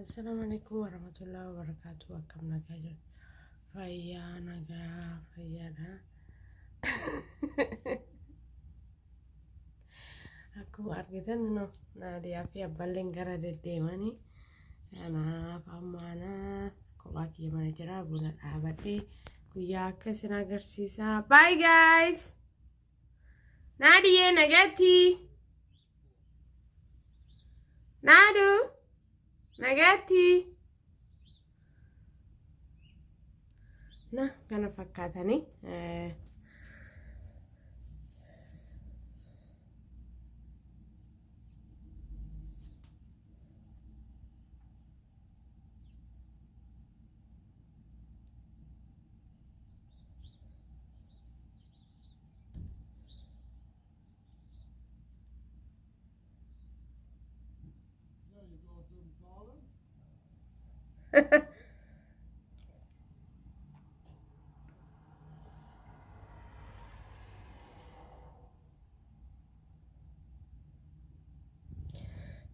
Assalaamu alaikum warahmatullahi wabarakatuh. Akkam nagaa jirtu? Fayyaa nagaa fayyaadha. Akkuma argitan no Naadiyaa fi abballeen gara deddeemanii kanaaf ammaana kophaa kiyya mana jira buna dhaabadhee guyyaa akka isin agarsiisa. Bye guys! Naadiyee nagaatti! Naadu! Nagaatti! Na kana fakkaatanii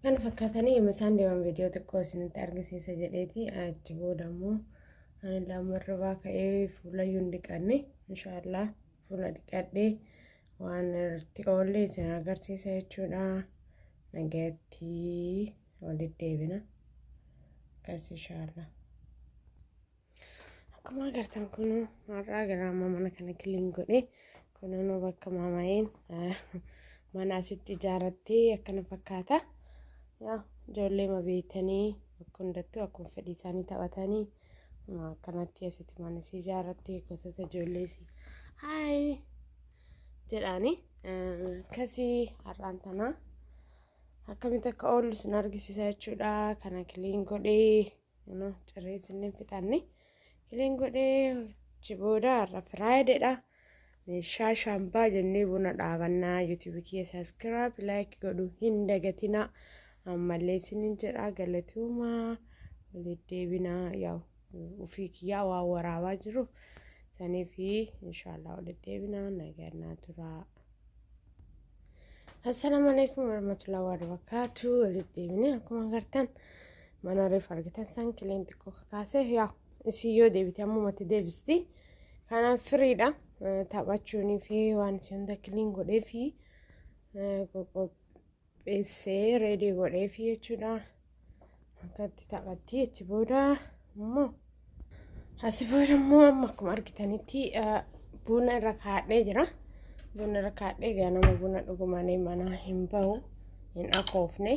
Kana fakkaatanii yommuu isaan deeman viidiyoo xiqqoo isinitti argisiisa jedheeti achi booda immoo ani lamarrabaa ka'ee fuula iyyuu hin dhiqanne inshaallah fuula dhiqadhee waan irratti oolle isin agarsiisa jechuudha. Nagayatti walitti deebina. Akkas inshaallah. Akkuma agartan kun har'aa gara amma mana kana kiliin godhe kunuu bakka maamayeen mana asitti ijaarrattee akkana fakkaata. Yaa ijoollee mabeetanii bakka hundattuu akkuma fedhii isaanii taphatanii akkanatti asitti mana isii ijaarrattee gosoota ijoollee isii haay jedhaani. Akkasii har'aan tanaa akkamitti akka oollu isin argisiisa jechuudha. Kana kiliin godhee ciree isin fixanne kiliin godhee achi booda har'a firaayideedha. Meeshaa shaambaa jennee buna dhaabannaa yuutuubii kiyya sabiskiraayib laayik godhuu hin dagatinaa. Ammallee isinin jedha galatuumaa walitti deebinaa yaa'u ofii kiyyaa waan waraabaa jiruuf sanii fi inshaallah walitti deebinaa nagaa turaa. Assalaamu alaikum warahmatullahi wabarakatuh. Walitti deebinee akkuma agartan mana reefu argitan san kileen xiqqoo kakaase yaa isii yoo deebite ammumatti deebisti. Kanaaf firiidha taphachuunii fi waan isii hunda kiliin godhee fi qoqopheessee reedii godhee fi jechuudha. Akkatti taphatti achi booda immoo asi booda immoo amma akkuma argitanitti buna irra kaadhee jira. Buna irra kaadhee ganama buna dhugumanii mana hin bahu hin akoofne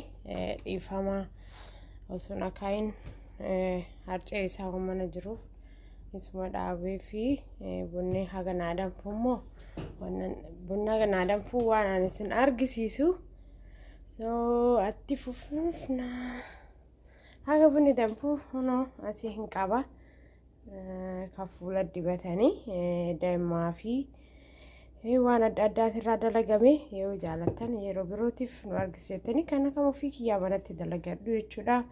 dhiifama osoo hin akaayin harcee isaa waan mana jiruuf isuma dhaabee fi bunni haga naa danfu immoo bunni haga naa danfu waan ani isin argisiisu. So atti fufnufna haga bunni danfu kunoo asii hin qaba. Kan fuula dibatanii dammaa fi waan adda addaatirraa dalagame yoo jaalattan yeroo birootiif nu argisiiftanii kan akka ofii kiyyaa manatti dalagadhu jechuudha.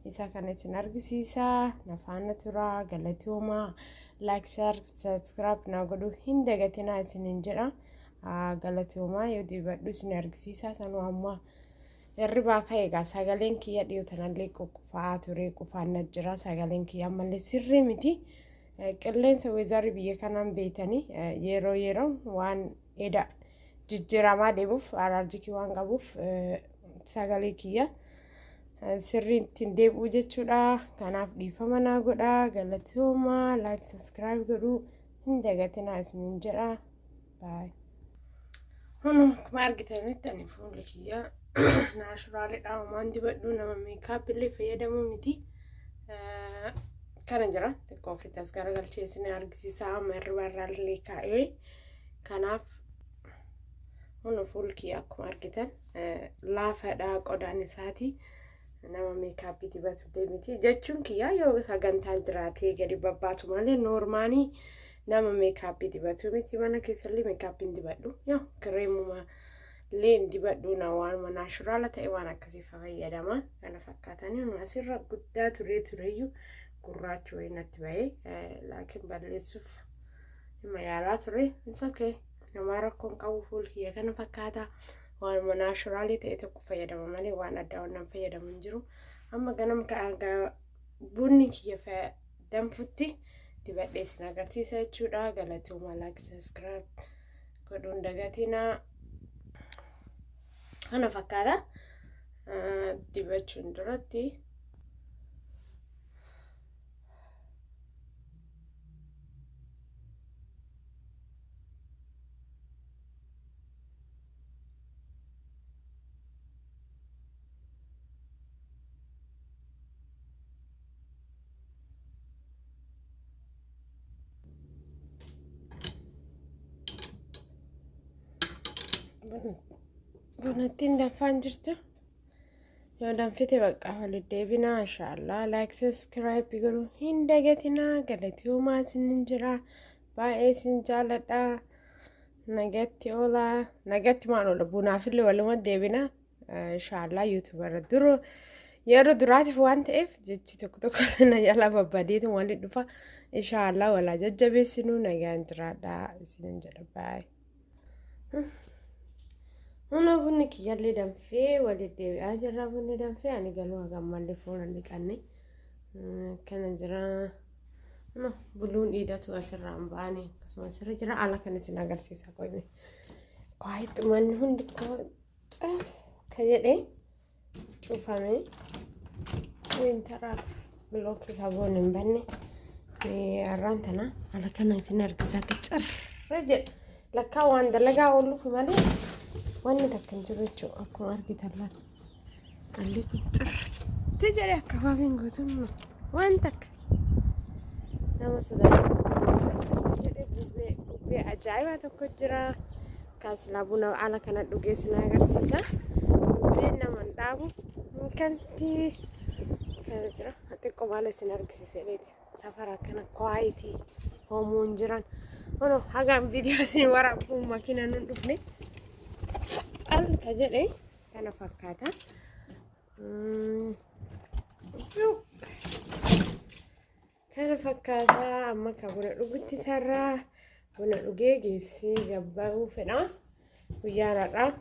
Isa kana isin argisiisa. Na faana turaa galatoomaa like share subscribe na godhu hin dagatinaa isiniin jedha. Galatoomaa yoo dibadhu isin argisiisa sanuu amma hirribaa ka'e egaa sagaleen kiyya dhiyoo tanallee quqqufaa ture qufaan na jira sagaleen kiyya ammallee sirrii miti. Qilleensa weezarii biyya kanaan beeytanii yeroo yeroo waan eda jijjiiramaa deemuuf alaarjikii waan qabuuf sagalee kiyya sirriitti hin deebi'u jechuudha. Kanaaf dhiifama naa godha galatoomaa like subscribe godhuu hin dagatinaa isiniin jedha. Baay. Kun akkuma argitanitti ani fuulli kiyya naashuraalidha. Homaan dibadhu nama meekaap illee fayyadamuu miti. Kana jira xiqqoo ofitti as garagalchee isin argisiisa amma hirriba irraa illee kaa'ee. Kanaaf kun fuulli kiyya akkuma argitan laafadha qodaan isaati. Nama meekaappii dibatu illee miti jechuun kiyya yoo sagantaan jiraatee gadi babbaatu malee noormaanii nama meekaappii dibatu miti mana keessallee meekaappiin dibadhu yoo kireemuma Illee hin dibadhu na waan naashuraala ta'e waan akkasii fayyadama. Kana fakkaatanii asirra guddaa turee tureyyuu gurraachi wayii natti bahee, laakiin balleessuuf hima yaalaa ture. It's okay. Namaa rakkoon qabu fuul kiyya kana fakkaata. Waan naashuraalii ta'e tokko fayyadama malee waan addaa waan fayyadamu hin jiru. Amma ganam bunni kiyya danfutti dibadhee isin agarsiisa jechuudha. Galatooma, like, subscribe godhuun dagatinaa. Kana fakkaata. Dibachuun duratti bunattiin danfaan jirtu. Yoo danfite bakka walitti deebinaa inshaallah. Like, subscribe godhuu hin dagatinaa. Galatoomaa isinin jira. Baay'ee isin jaaladha. Nagatti oolaa. Nagatti maal oola, bunaafillee waluma deebina inshaallah. YouTuberra dura yeroo duraatiif waan ta'eef jechi tokko tokko na jala babbadeetu walitti dhufa. Inshaallah walaa jajjabeessinuu, nagaan jiraadha isinin jedha, baay'ee. Huna bunni kiyyallee danfee walitti deebi'aa jirra. Bunni danfee ani galuu hagammallee fuula dhiqanne kana jira. Buluun dhiidatu asirraa hin baane, akkasuma asirra jira. Ala kan isin agarsiisa qoyne. Kwaayitti manni hundi ka jedhee cufame. Winteraaf bilookii kaboon hin banne. Har'aan tana ala kana isin argisa, akka cirra jedha. Lakkaa waan dalagaa ooluuf malee wanni takka hin jiru jechuudha. Akkuma argitan laata. Alli kun cirratti jedhee akkabaabiin guutuun waan takka nama sodaachisa. Jedhee bubbee ajaa'ibaa tokko jira. Kan silaa buna ala kana dhugee sin agarsiisa. Bubbeen nama hin dhaabu. Akkasitti kana jira. Xiqqoo maal isin argisiiseeti. Safara akkana kwaayitii hoomuun jiran. Hono hagaan viidiyoo isin waraabuun makiina nun dhufne. Cal ka jedhe kana fakkaata. Kana fakkaata, amma ka buna dhugutti tarraa, buna dhugee geessee gabbahuu fedha. Guyyaan har'aa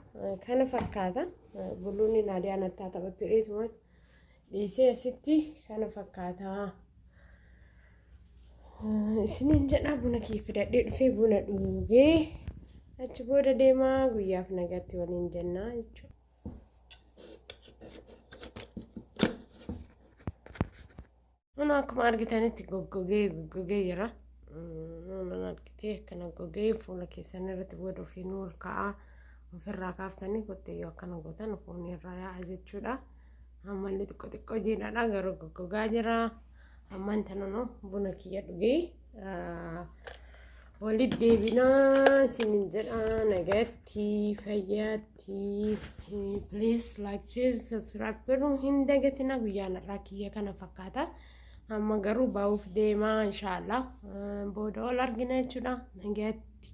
kana fakkaata. Buluun Naadiyaa nattaa taphattu dheetumaan dhiisee asitti kana fakkaata. Isiniin jedha, buna kee fidadhee dhufee buna dhugee achi booda deemaa, guyyaaf nagatti waliin jennaa jechuudha. Kun akkuma argitanitti goggogee goggogee jira. Nun argitee akkana gogee fuula keessan irratti booda ofiinuu ol ka'aa, ofirraa kaaftanii kotteeyyoo akkana gootan foon irraa yaa'a jechuudha. Ammallee xiqqoo xiqqoo jiidhaadha, garuu goggogaa jira. Ammaan tananoo buna kiyya dhugee walitti deebinaa isinin jedha, nagatti fayyaatti. Please like, share, subscribe godhuu hin dagatina. Guyyaan har'aa kiyya kana fakkaata. Amma garuu ba'uuf deemaa, inshaallah booda ol argina jechuudha, nagatti.